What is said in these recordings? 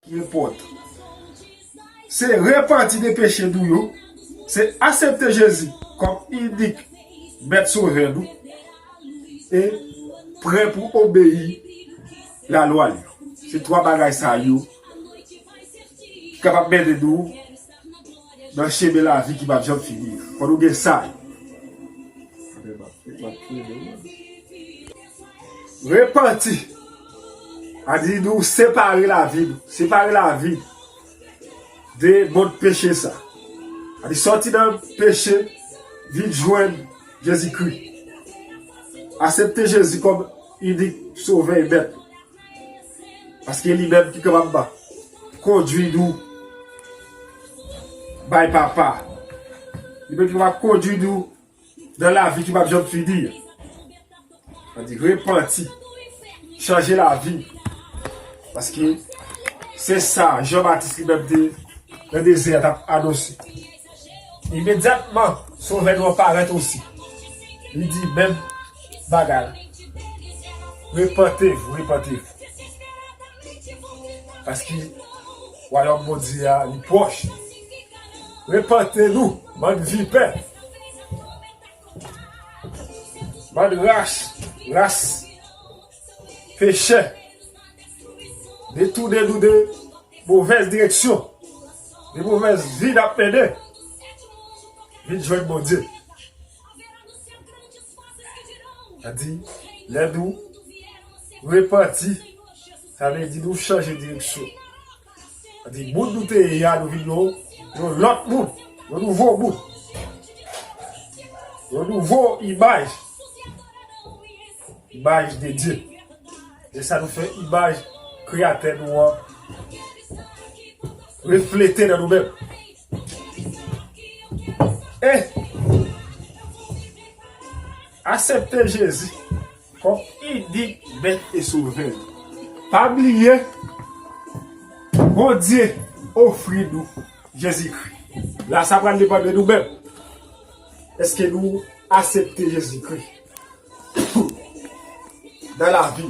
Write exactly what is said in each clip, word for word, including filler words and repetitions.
ki enpòtan. Se repanti de peche nou yo, se aksepte Jezi kòm inik Mèt Sovè nou, e prè pou obeyi lalwa l yo. Se twa bagay sa yo ki kapab mennen nou nan chemen lavi ki p ap janm fini an. Fò nou gen sa yo. Repanti. A di nou separe lavi nou. Separe lavi de mond peche sa. A di sòti nan peche, vin jwenn Jezikri. Aksepte Jezi kòm inik Sovè e Mèt. Paske li menm ki kapab kondui nou bay Papa. Li menm ki kapab kondui nou nan lavi ki p ap janm fini an. Sa di repanti, chanje lavi. Paske se sa Jan Batis li menm te nan dezè a t ap anonse. Imedyatman, Sovè nou an parèt osi. Li di menm bagay la. Repante v, repante v. Paske wayòm Bondye a, li pwòch. Repante nou, bann vipè. Bann ras, ras pechè. Detounen nou de movèz direksyon, de movèz vi n ap mennen. Vin jwenn Bondye. Sa di, lè nou repanti, sa vle di nou chanje direksyon. Sa di, moun nou te ye a, nou vin yon, yon lòt moun, yon nouvo moun, yon nouvo imaj, imaj de Dye. E sa nou fè imaj Kreyatè nou an reflete nan nou menm. E aksepte Jezi kòm inik Mèt e Sovè nou. Pa bliye, Bondye ofri nou Jezikri. La, sa pral depann de nou menm. Èske nou aksepte Jezikri nan lavi?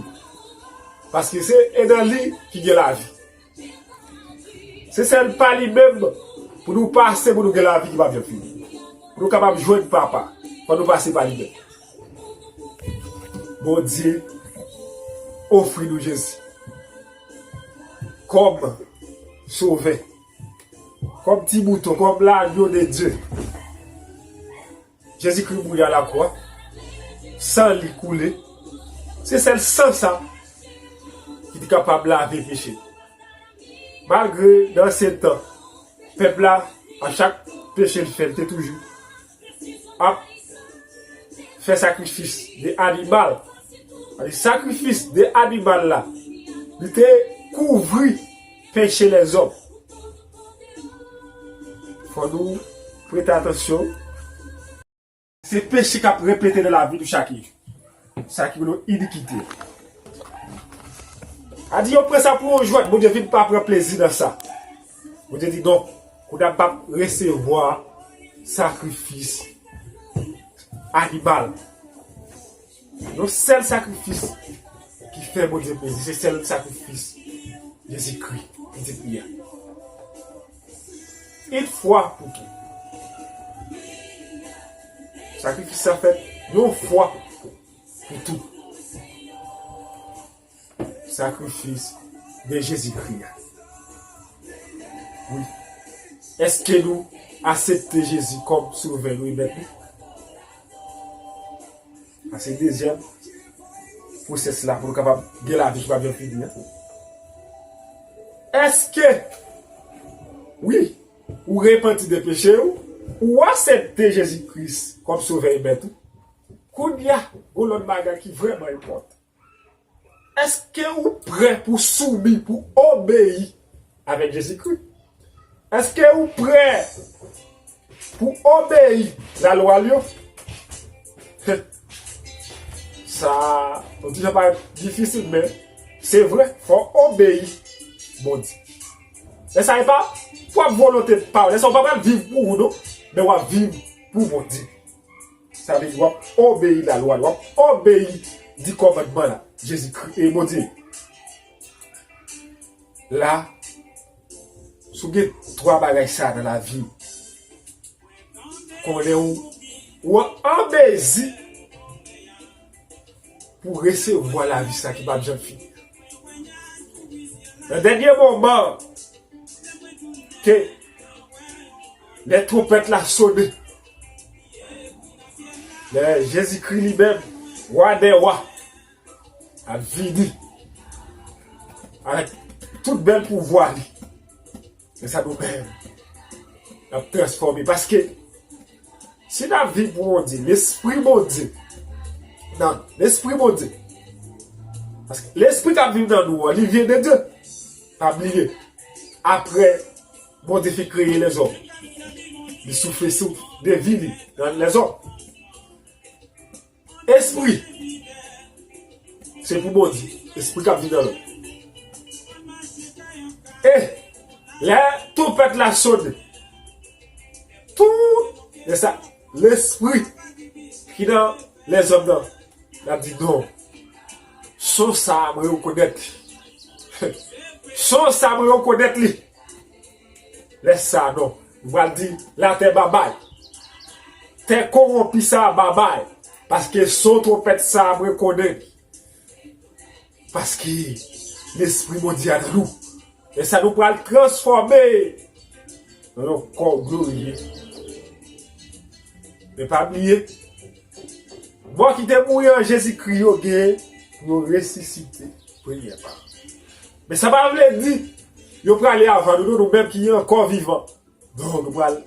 Paske se e nan li ki gen lavi. Se sèl pa li menm pou nou pase, pou nou gen lavi ki p ap janm fini. Pou nou kapab jwenn Papa, fò nou pase pa li menm. Bondye ofri nou Jezi kòm Sovè, kòm ti mouton, kòm lagno de Dye. Jezikri mouri alakwa, san li koule. Se sèl san sa ki te kapab lave peche. Malgre nan ansyen tan, pèp la, a chak peche l fè, l te toujou ap fè sakrifis de animal. Sakrifis de animal la, li te kouvri peche lèzòm. Fò nou prete atansyon. Se peche k ap repete nan lavi nou chak jou. Sa ki rele inikite. A di yo pran sa pou yon jwèt, Bondye vin pa pran plezi nan sa. Bondye di non, kounye a m p ap resevwa sakrifis animal. Yon sèl sakrifis ki fè Bondye plezi, se sèl sakrifis Jezikri, pitit li a. Yon fwa pou tout. Sakrifis sa fèt yon fwa pou tout. Sakrifis de Jezikri a. Wi. Èske nou aksepte Jezi kòm Sovè nou e Mèt nou? Sa se dezyèm pwosès la pou nou kapab gen lavi ki p ap janm fini an. Èske, wi, ou repanti de peche w, ou aksepte Jezi Kris kòm Sovè e Mèt ou? Kounye a, gon lòt bagay ki vrèman enpòtan. Èske ou prè pou soumi, pou obeyi avèk Jezikri? Èske ou prè pou obeyi lalwa l yo? Sa, yon ti jan parèt difisil, men se vre, fò w obeyi Bondye. Lè sa, e pa pou ap volonte pa w. Lè sa, w pa pral viv pou ou, non, men w ap viv pou Bondye. Sa vle di w ap obeyi lalwa l, w ap obeyi di kòmandman la, Jezikri, e Bondye. La, Si w gen twa bagay sa a nan lavi, konnen ou, ou an mezi pou resevwa lavi sa ki p ap janm fini. Nan dènye moman, ke lè twonpèt la sonnen, lè Jezikri li menm, Wa dè wa, ap vini avèk tout bèl pouvwa li. Men sa nou menm, n ap transfòme. Paske si n ap viv pou Bondye, Lespri Bondye, nan Lespri Bondye, paske Lespri k ap viv nan nou an, li vyen de Dye. Pa bliye, apre Bondye fin kreye lèzòm, li soufle souf de vi li nan lèzòm. Espri, se pou Bondye. Espri k ap viv nan lòm. E lè twonpèt la sonnen, tout, lè sa, lespri ki nan lèzòm nan, l ap di, non. Son sa a, mwen rekonèt li. Son sa a, mwen rekonèt li. Lè sa a, non. Mwen pral di latè babay. Tè kowonpi sa a babay. Paske son twonpèt sa a, mwen konnen. Paske Lespri Bondye a nan nou. E sa nou pral transfòme nan yon kò gloriye. Men pa bliye, mò ki te mouri an Jezikri yo gen pou yo resisite premye pa. Men sa pa vle di yo prale avan nou, non, nou menm ki ankò vivan. Donk, nou pral